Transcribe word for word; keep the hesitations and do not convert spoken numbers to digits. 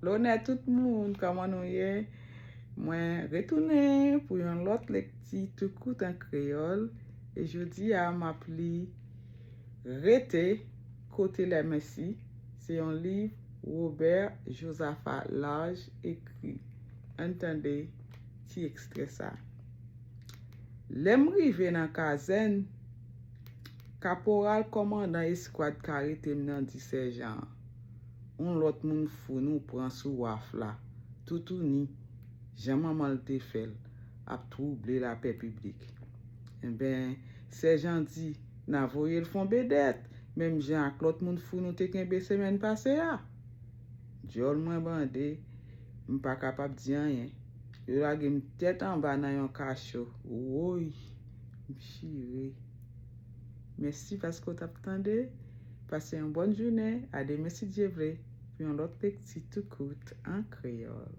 Lonè tout moun, kòman nou ye? Mwen retounen pou yon lòt lekti tou kout an kreyòl. E jodi a, m ap li Rete, Kote Lèmèsi. Se yon liv Robert Josaphat Large ekri. Ann tande ti ekstrè sa. Lè m rive nan kazèn, kaporal kòmandan eskwad k arete m nan di sèjan an, yon lòt moun fou nou pran sou waf la, toutouni, jan manman l te fè l, ap twouble lapè piblik. Enben, sèjan di, n a voye l fè yon bedèt, menm jan ak lòt moun fou nou te kenbe semèn pase a. Dyòl mwen bande, m pa kapab di anyen. Yo lage m tèt anba nan yon kacho. Woy, m chire. Mèsi paske w t ap tande. Pase yon bòn jounen. A demen si Dye vle, pou yon lòt lekti tou kout an kreyòl.